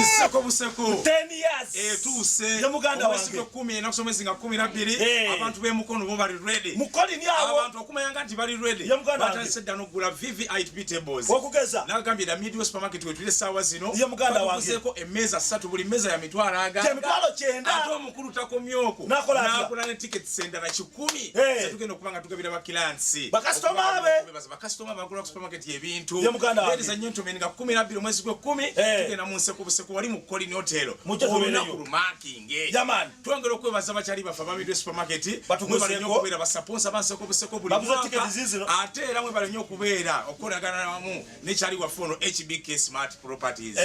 Nseko buseko. 10 years. Etuuse. Ye muganda Omwezi wange. gw'ekkumi ennaku z'omwezi nga 12. Abantu b'emukono bo bali ready. Mukolini awo. Abantu okumanya nti bali ready. Ye muganda wange. Batandise dda n'okugula VVIP tables. Okugeza. Nagambye da Midway Supermarket wetuli essaawa zino. Ye muganda wange. Batuguzeeko emmeeza ssatu, buli mmeeza ya mitwalo aga. Gye 90,000. Ate omukulu takomye okwo. N'akola atya? N'akola ne tickets endala 100. Zetugenda okuba nga tugabira bakilansi. Bakasitoma abe. Bakasitoma bagula ku supermarket ebintu. Ye muganda wange. Ladies and gentlemen, nga 12 omwezi gw'ekkumi, tugenda mu nseko buseko wali mu Colin Hotel. Mujje tubeereyo. Olunaku lumakinge. Yaman. Twongera okwebaza bakyali baffe aba Midway Supermarket. Batuguzeeko. Mwebale nnyo okubeera basaponsa ba nseko buseko buli Baguze mwaka. tickets zizino. Ate era mwebale nnyo okubeera okukolagana wamu nekyali waffe ono HBK Smart Properties.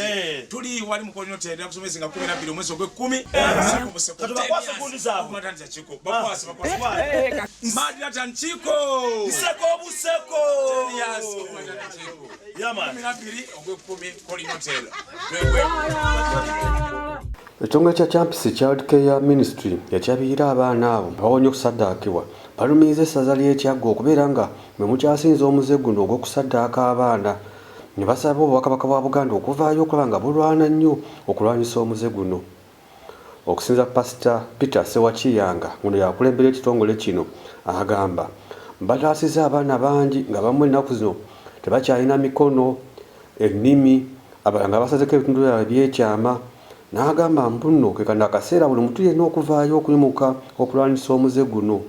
Tuli wali mu Colin Hotel ennaku z'omwezi nga 12 omwezi ogw'ekkumi. Nseko buseko. Kati bakwase gundi zaabwe. Okumatandisa Chiko. Bakwase, bakwase. Madirata Chiko. Nseko buseko. 10 years okumatandisa Chiko. Yaman. 12 ogw'ekkumi Colin Hotel. Twekwe. Ekitongole kya Champs Child Care Ministry ekyabirira abaana abo abawonye okusaddaakibwa balumiriza essaza ly'e Kyaggwe okubeera nga mwe mukyasinza omuze guno ogw'okusaddaaka abaana ne basaba Obwakabaka bwa Buganda okuvaayo okulaba nga bulwana nnyo okulwanyisa omuze guno. Okusinza Pasita Peter Ssewakiyanga ngono yakulembera ekitongole kino agamba bataasizza abaana bangi nga bamu ennaku zino tebakyalina mikono, ennimi, abalala nga basazeko ebitundu byabwe ebyekyama. N'agamba mbu nno ke kano akaseera buli muntu yenna okuvaayo okuyimuka okulwanyisa omuze guno.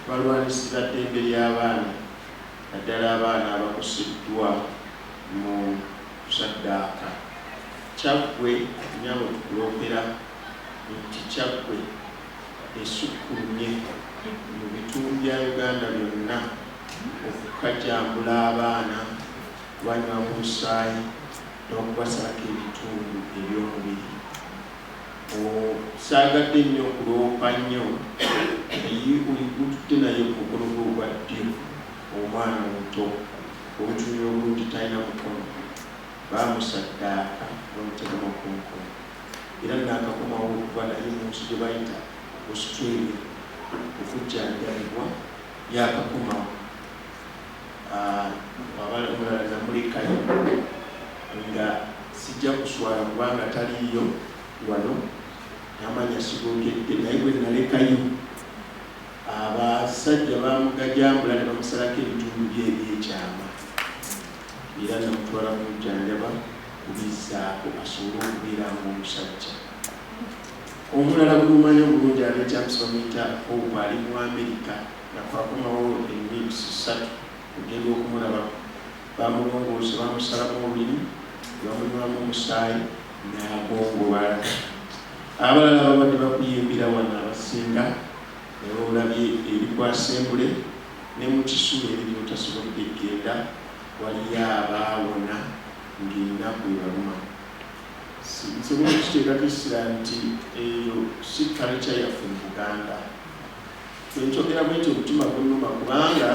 Balwanisira ddembe ly'abaana naddala abaana abakusiddwa mu kusaddaaka. Kyaggwe nnyabo tukuloopera nti Kyaggwe esukkulumye mu bitundu bya Uganda byonna okukajambula abaana, kubanywamu omusaayi n'okubasalako ebitundu eby'omubiri. Saagadde nnyo okuloopa nnyo naye gutudde naye ku mukono gwe ogwa ddyo omwana omuto omutunira obulungi talina mukono baamusaddaaka bamuteekamu okunkono era naakakomawo okuva naye mu nsi gye bayita Australia okujjanjabibwa yaakakomawo. Omulala namulekayo nga sijja kuswala kubanga taliiyo wano n'amanya sigoogedde naye bwe nalekayo abasajja bamugajambula ne bamusalako ebitundu bye ebyekyama era namutwala kumujjanjaba kubizzaako asobole okubeera ng'omusajja. Omulala gwemumanyi obulungi ab'ekyamsi bamuyita Hope ali mu Amerika nakwakomawo emirusi 3 okugenda okumulabako. Bamulongoosa bamusalamu olulimi bamunywamu omusaayi n'agongobala. Abalala babadde bakuyimbira wano abasinga olabye eri ku assembly ne mu kisulo eri gy'otasobodde kugenda waliyo abaawona ng'ennaku ebaluma. Nsobola okukiteekako essira nti eyo si culture yaffe mu Buganda. Bwe njogera bwe nti omutima gunnuma kubanga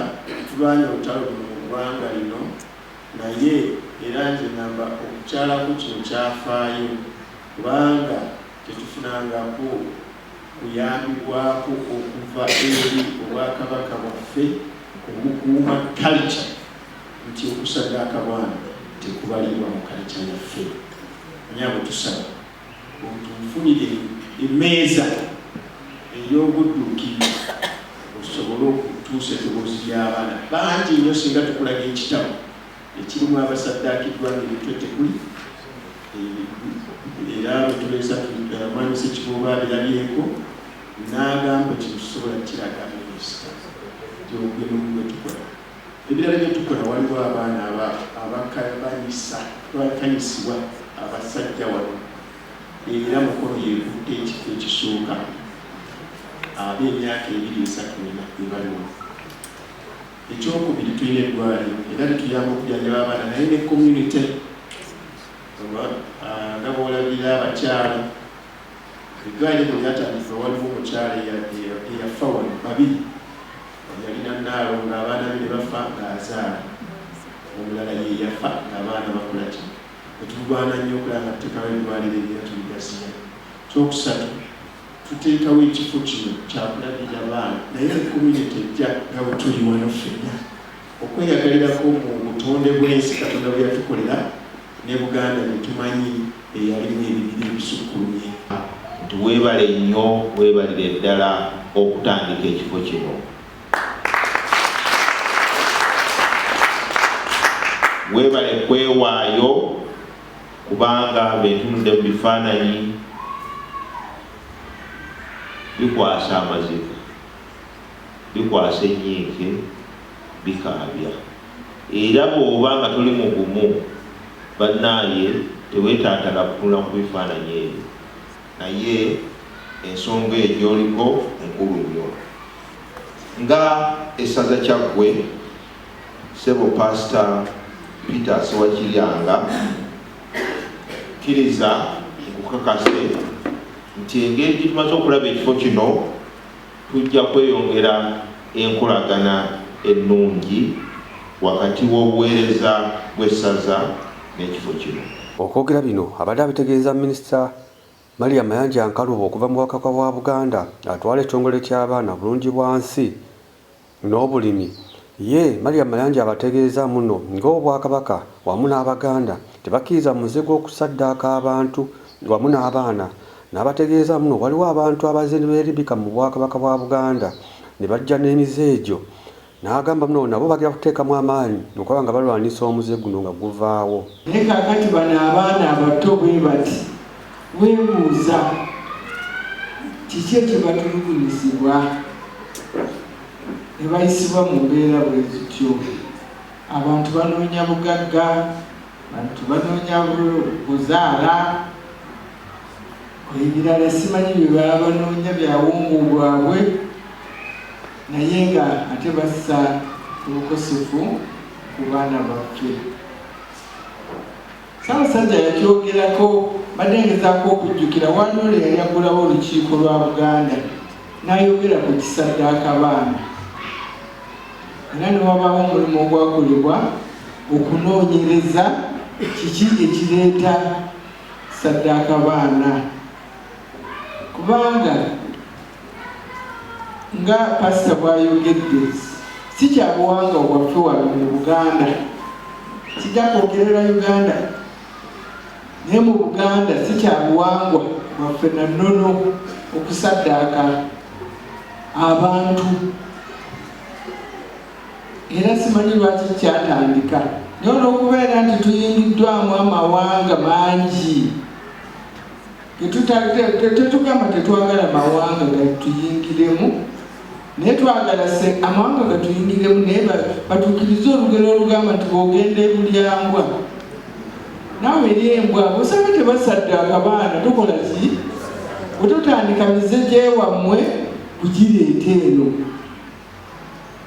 tulwanye olutalo luno mu ggwanga lino naye era nze ngamba okukyalako kino kyafaayo kubanga tetufunangako kuyambibwako okuva eri Obwakabaka bwaffe obukuuma culture nti okusaddaaka bwana tekubalibwa mu culture yaffe. Nyabo tusaba otufunire emmeeza ey'obudduukirivu osobole okutuusa eddoboozi ly'abaana bangi nnyo singa tukulaga ekitabo ekirimu abasaddaakiddwa ng'emitwe tekuli era bwetuleesa mwami Ssekiboobo abirabyeko n'agamba kino tusobola kiraga minisita gyogwenomu gwe tukola. Ebirala bye tukola waliwo abaana abakanyisibwa abasajja wano era Mukono yekutte ekifo ekisooka ab'emyaka 2, 3, 4 ebaliwo. Ekyokubiri tulina eddwaliro era lituyamba okujjanjaba abaana naye ne community nga bw'olabirira abakyala. Eddwaliro lino lyatandikibwa waliwo omukyala eyafa wano babiri yalina naalo ng'abaana be ne bafa ng'azaala omulala ye yafa ng'abaana bakola ki etulwana nnyo okulaba nga tuteekawo eddwaliro era tuligaziya. Kyokusatu tuteekawo ekifo kino kyakulabirira baana naye ne community ejja nga bwe tuli wano ffenna okweyagalirako mu butonde bw'ensi Katonda bwe yatukolera. Ne Buganda gye tumanyi eyalimu ebibira ebisukkulumye. Nti weebale nnyo, weebalire ddala okutandika ekifo kino. Weebale kwewaayo kubanga bentunudde mu bifaananyi bikwasa amaziga, bikwasa ennyiike, bikaabya. Era bw'oba nga toli mugumu bannaaye teweetantala kutunula ku bifaananyi ebyo. Naye ensonga eyo gy'oliko nkulu nnyo. Nga essaza Kyaggwe, Ssebo Paasita Peter Ssewakiryanga, kkiriza nkukakase nti engeri gye tumaze okulaba ekifo kino, tujja kweyongera enkolagana ennungi wakati w'obuweereza bw'essaza n'ekifo kino. Okwogera bino abadde abitegeeza Minisita Mariam Mayanja Nkalubo okuva mu Bwakabaka bwa Buganda atwala ekitongole ky'abaana Bulungibwansi n'obulimi. Ye Mariam Mayanja abategeeza muno ng'Obwakabaka wamu n'Abaganda tebakkiriza muze gw'okusaddaaka abantu wamu n'abaana n'abategeeza muno waliwo abantu abazze ne beerimbika mu Bwakabaka bwa Buganda ne bajja n'emize egyo n'agamba muno nabo bagenda kuteekamu amaanyi okulaba nga balwanyisa omuze guno nga guvaawo. Naye kaakati bano abaana abato bwe bati weebuuza kiki ekibatulugunyizibwa ne bayisibwa mu mbeera bwe zityo. Abantu banoonya bugagga, abantu banoonya buzaala, ebirala simanyi bye baba banoonya byawungu bwabwe naye nga ate bassa obukosefu ku baana baffe. Ssaabasajja yakyogerako, mbadde ngezaako okujjukira waliwo lwe yali aggulawo olukiiko lwa Buganda n'ayogera ku kisaddaaka baana era ne wabaawo omulimu ogwakolebwa okunoonyereza kiki ekireeta ssaddaaka baana kubanga nga Pasita bw'ayogedde si kya buwangwa bwaffe wano mu Buganda. Sijja kwogerera Uganda naye mu Buganda si kya buwangwa bwaffe na nnono okusaddaaka abantu era simanyi lwaki kyatandika naye olw'okubeera nti tuyingiddwamu amawanga mangi Tetugamba tetwagala mawanga gatuyingiremu naye twagala amawanga gatuyingiremu naye batuukirize olugero olugamba nti bw'ogenda ebulyambwa naawe eri embwa bw'osanga tebasaddaaka baana tukola ki? Bwe tutandika mize gyewammwe kugireeta eno.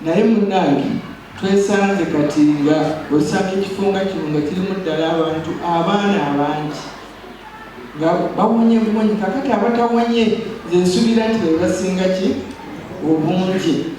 Naye munnange twesanze kati nga osanga ekifo nga kino nga kirimu ddala abantu abaana abangi nga bawonye buwonyi. Kakati abatawonye nze nsuubira nti be basinga ki obungi.